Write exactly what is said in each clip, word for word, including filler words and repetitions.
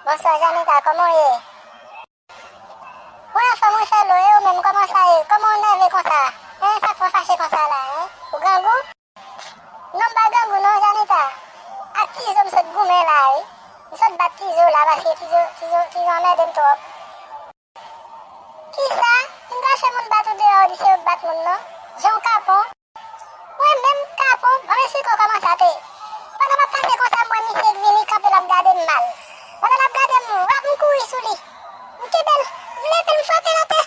Bonswa Janita, kòman w ye? Mwen anfòm wi Fèlo, e ou menm, kòman sa ye? Kòman w nève konsa? Hein, sa k fè w fache konsa la, hein? Ou grangou? Non, m pa grangou non, Janita. Ak Tizo m sot goumen la, wi. M sot bat Tizo la, paske Tizo, Tizo, Tizo anmède m twòp. Kisa? Vin kache moun bat ou deyò, ou di se yo k bat moun non. Jan w kapon. Mwen menm kapon, ban m esplike w kòman sa te ye. Pandan m ap pase konsa, m wè misye k vini kanpe, l ap gade m mal. Pandan l ap gade m, wap, m kouri sou li. M kenbe l, m leve l, m frape l atè.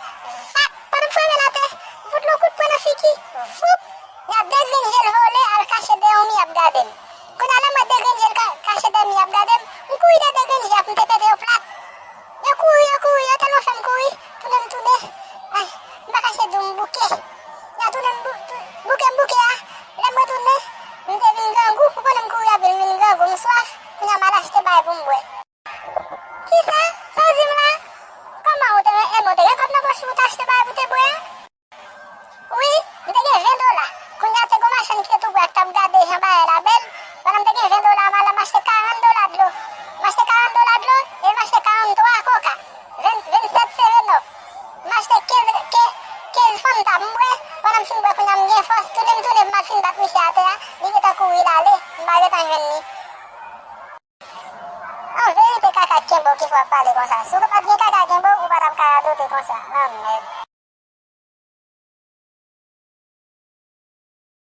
Vap! Pandan m frape l atè, m fout l yon kout pwen nan figi. Voup! Epi de grenn je l vole al kache dèyè yon mi ap gade m. Kounye a, lè m wè de grenn je l ka, kache dèyè mi ap gade m, m kouri dèyè de grenn je ap, m te pete yo plat. Yo kouri, yo kouri, yo tèlman fè m kouri, tounen m tounen. Ay, m pa kache di w m bouke. Epi tounen m bou-, tou-, bouke m bouke a, lè m retounen, m te vin grangou, ou konnen m kouri anpil, m vin grangou, m swaf, kounye a m al achte bagay pou m bwè. Kisa? Sa w di m la? Kòman ou te, e, ou te gen kòb nan pòch ou, ou t achte bagay pou te bwè a? Wi, m te gen ven dola. Kounye a te gon machann ki te tou pre a k t ap gade jan bagay la bèl. Pandan m te gen ven dola, m al m achte karant dola dlo. M achte karant dola dlo e m achte karanntwa koka. Ven, vennsèt seven up. M achte kenz, ke-, kenz Fanta m bwè. Pandan m fin bwè, kounye a m gen fòs. Tounen m tounen pou m al fin bat misye atè a. Li gentan kouri l ale. M pa gentan jwenn li. An verite, kaka kenbe w ki fè w ap pale konsa. Si w pa t gen kaka kenbe w, ou pa t ap ka radote konsa. Lanmèd.